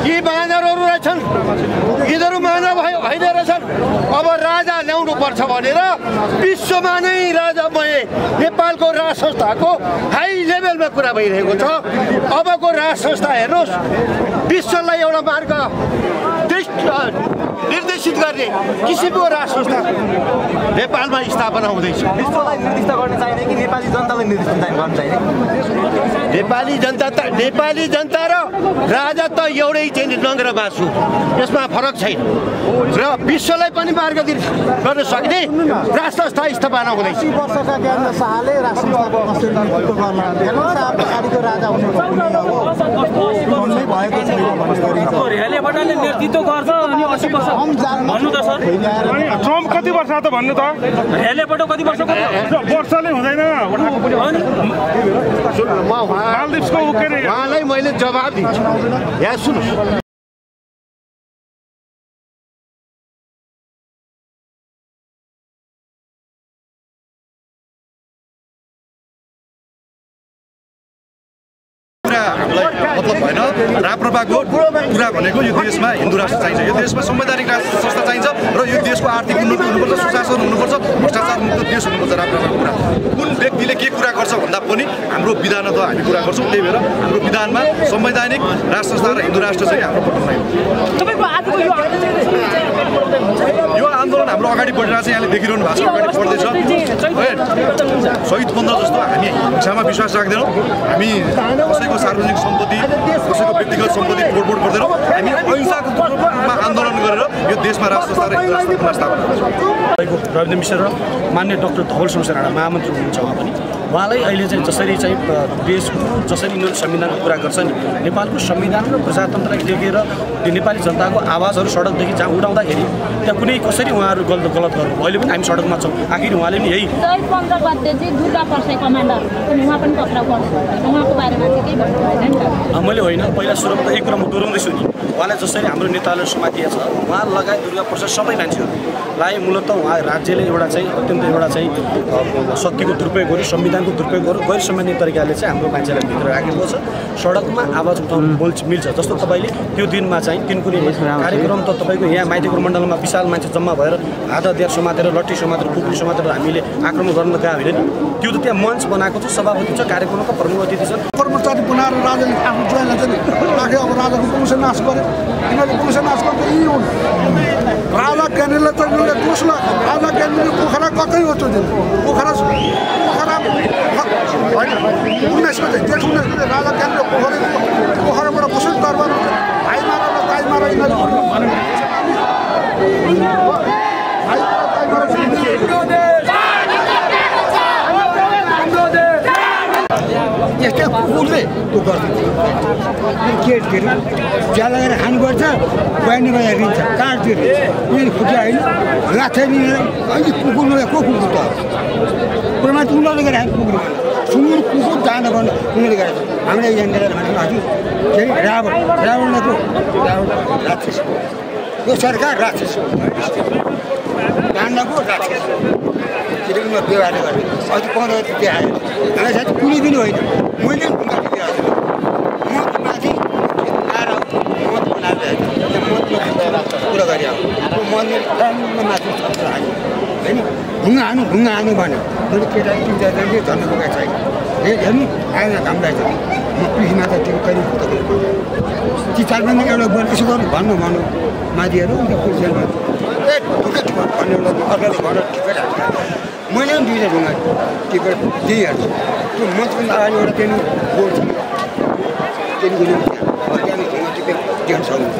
यी बाँदरहरू रहेछन्, यिनीहरू मानव होइन रहेछन्। अब राजा ल्याउनु पर्छ भनेर विश्वमा नै राजामय नेपालको राज संस्थाको हाई लेभलमा कुरा भइरहेको छ। अबको राज संस्था हेर्नुहोस्, विश्वलाई एउटा मार्ग निर्देशित गर्ने किसिमको राज संस्था नेपालमा स्थापना हुँदैछ। विश्वलाई निर्दिष्ट गर्न चाहिने कि नेपाली जनतालाई निर्दिष्ट गर्न चाहिने? नेपाली जनता र राजा त एउटै चाहिँ नङ्ग्रा मासु, यसमा फरक छैन। र विश्वलाई पनि मार्ग गर्न सक्ने राज संस्था स्थापना हुँदैछ। 80 वर्षका ज्ञानेन्द्र शाहले राज संस्थाको कसरी नेतृत्व गर्न ज्ञानेन्द्र शाह पछाडिको राजा हुनु भएको छैन भन्ने रेलेबटाले नेतृत्व गर्छ अनि 80 वर्ष भन्नु त सर। ट्रम्प कति वर्ष त भन्नु त? रेलेबाट कति वर्ष वर्षले हुँदैन। मालदिप्सको उहाँलाई मैले जवाब दिन्छु। यहाँ सुन्नुहोस्, मतलब होइन। राप्रपाको कुरा भनेको यो देशमा हिन्दू राष्ट्र चाहिन्छ, यो देशमा संवैधानिक राष्ट्र संस्था चाहिन्छ र यो देशको आर्थिक उन्नति हुनुपर्छ, सुशासन हुनुपर्छ, भ्रष्टाचार मुक्त देश हुनुपर्छ। राप्रपाको कुरा कुन व्यक्तिले के कुरा गर्छ भन्दा पनि हाम्रो विधानमा त हामी कुरा गर्छौँ। त्यही भएर हाम्रो विधानमा संवैधानिक राष्ट्र संस्था र हिन्दू राष्ट्र चाहिँ हाम्रो पटलमा यो आन्दोलन हाम्रो अगाडि बढिरहेको छ। यहाँले देखिरहनु भएको छ, अगाडि बढ्दैछ। शहीद 15 जस्तो हामी हिंसामा विश्वास राख्दैनौँ। हामी कसैको सार्वजनिक सम्पत्ति, कसैको व्यक्तिगत सम्पत्ति तोडफोड गर्दैनौँ। हामी अहिंसाको रूपमा आन्दोलन गरेर यो देशमा राष्ट्र संस्था र हिन्दू राष्ट्र स्थापना गर्छौँ। रविन्द्र मिश्र र मान्य डाक्टर धवल शमशेर राणा महामन्त्री हुनुहुन्छ। उहाँ पनि उहाँलाई अहिले चाहिँ जसरी चाहिँ देशको जसरी यिनीहरू संविधानको कुरा गर्छन्, नेपालको संविधान र प्रजातन्त्रलाई टेकेर नेपाली जनताको आवाजहरू सडकदेखि जहाँ उठाउँदाखेरि त्यहाँ कुनै कसरी उहाँहरू गलत गर्नु। अहिले पनि हामी सडकमा छौँ। आखिर उहाँले पनि यही 15 गते चाहिँ दुर्गा पर्साई कमान्डर उहाँ पनि पक्राउ पर्नु उहाँको बारेमा चाहिँ केही भन्नु भएन नि त? मैले होइन, पहिला सुरुमा त एक कुरा म दोहोऱ्याउँदैछु नि। उहाँलाई जसरी हाम्रो नेताहरूले समातिएको छ, उहाँ लगायत दुर्गा प्रसाद सबै मान्छेहरूलाई मूलतः उहाँ राज्यले एउटा चाहिँ अत्यन्त एउटा चाहिँ शक्तिको दुरुपयोग गर्यो, संविधानको दुरुपयोग गर्यो, गैर संवैधानिक तरिकाले चाहिँ हाम्रो मान्छेलाई भित्र राखेको छ। सडकमा आवाज उठाउनु मिल्छ। जस्तो तपाईँले त्यो दिनमा चाहिँ कुनै कार्यक्रम त तपाईँको यहाँ माइतीको मण्डलमा विशाल मान्छे जम्मा भएर हात हतियार समातेर, लट्ठी समातेर, खुकुरी समातेर हामीले आक्रमण गर्न गएको होइन नि। त्यो त त्यहाँ मञ्च बनाएको छ, सभापति छ, कार्यक्रमको प्रमुख अतिथि छ। कर्मचारी बनाएर राजाले आफ्नो ज्वाइँलाई चाहिँ राख्यो। अब राजाको कमिसन नाश गर्यो। यिनीहरूले कमिसन नाश गर्दा यी हुन् राजा ज्ञानेन्द्रले त यिनीहरूले दोष लाग्यो। राजा ज्ञानेन्द्रले पोखरा गएकै हो त्यो दिन। पोखरा होइन 19 गते जेठ 19 गते राजा ज्ञानेन्द्र पोखराबाट कसरी दरबार भाइ मार र दाइ मार यस्तै कुकुरले त्यो गर्छ। के अरे ज्याला लगाएर खानुपर्छ, बहिनी गएर रिन्छ, काट्तिर उनीहरू खुट्टा होइन लाथे नि अहिले कुकुर नगएर को कुकुर त पुरामा उनीहरूले गरेर हामी कुकुर सुँगुर कुकुर दाना गर्नु उनीहरूले गरेर हामीले यहाँनिर भनेको हजुर के अरे रावणको राक्षस यो सरकार राक्षस दानाको राक्षस किनकि व्यवहार गर्ने अझै 15 गते त्यो आयो। हामीलाई साथी कुनै दिन होइन, मैले ढुङ्गा दिइरहेको छु। ममाथि आएर मत बनाएर कुरा गरिरहेको त्यो मनले माथि हाल्यो होइन। ढुङ्गा हानु भन्यो। मैले केटा तिनजना झन्डा बोकेको छैन। हेर्नु आएन घामलाई छ म पिठीमा त त्यो कहिले ती 4 महिना एउटा बोल यसो गर्नु भन्नु माथिहरू अन्त पुलिसमा भन्ने एउटा अर्काले घर टिपेर मैले पनि 2 ढुङ्गा टिपेर दिइहाल्छु। त्यो मन्त्रीको अगाडि एउटा त्यहाँ बोर्ड छ त्यहाँदेखि ढुङ्गा टिपेर दिनु सक्नुहुन्छ।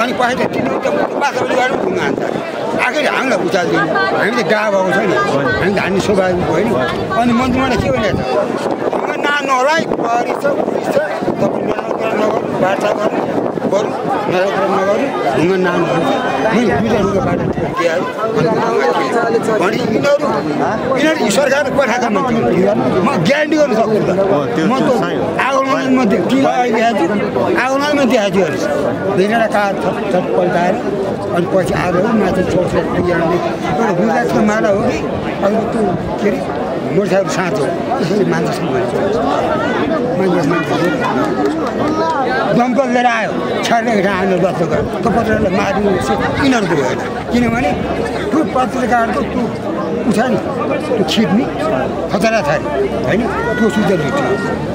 अनि पछि त तिनीहरू त बाख्राले गएर ढुङ्गा हान्छ। आखिर हामीलाई उचाल दिनु हामी त गाह भएको छ नि, हामी त हामी स्वाभाविक होइन। अनि मन्त्रीबाट के भनिरहेको छ ढुङ्गा नानु होला है, प्रहरी छ पुलिस छ, तपाईँ नराम्रो नगर्नु, वार्ता गर्नु नराम्रो नगर्नु, ढुङ्गा नानु हुन्छ। मैले 2 ढुङ्गा बाटो दिइहाल्यो भने यिनीहरू सरकारले पठाएका मान्छे म ग्यारेन्टी गर्न सक्छु। म त आगोमा देखाएको छु दुईजना कार छट पल्टाएर अनि पछि आएर माथि छोड्छ। एउटा गुजरातको माला हो कि अब त्यो के अरे मोटरसाइकल साँचो यसरी मान्छे दमकल लिएर आयो छाड्ने आएन जस्तो गयो त्यो पत्रकारलाई मार्नु यिनीहरूको होइन किनभने त्यो पत्रकारको त्यो छ नि त्यो छिट्ने खतरा छ होइन त्यो सुझाव दिन्छ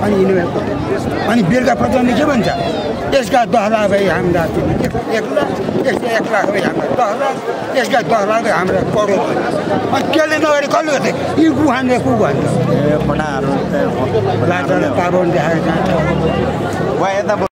अनि यिनीहरूको अनि बेलुका पत्रले के भन्छ यसका 10 लाख भए हाम्रा 1 लाख यसका 1 लाख भए हाम्रा 10 लाख यसका 10 लाख हाम्रा करोड अनि त्यसले नगरी कसले गर्थे यी गुहानले को भन्छ ए पटाहरू लाटा पावन देखाएको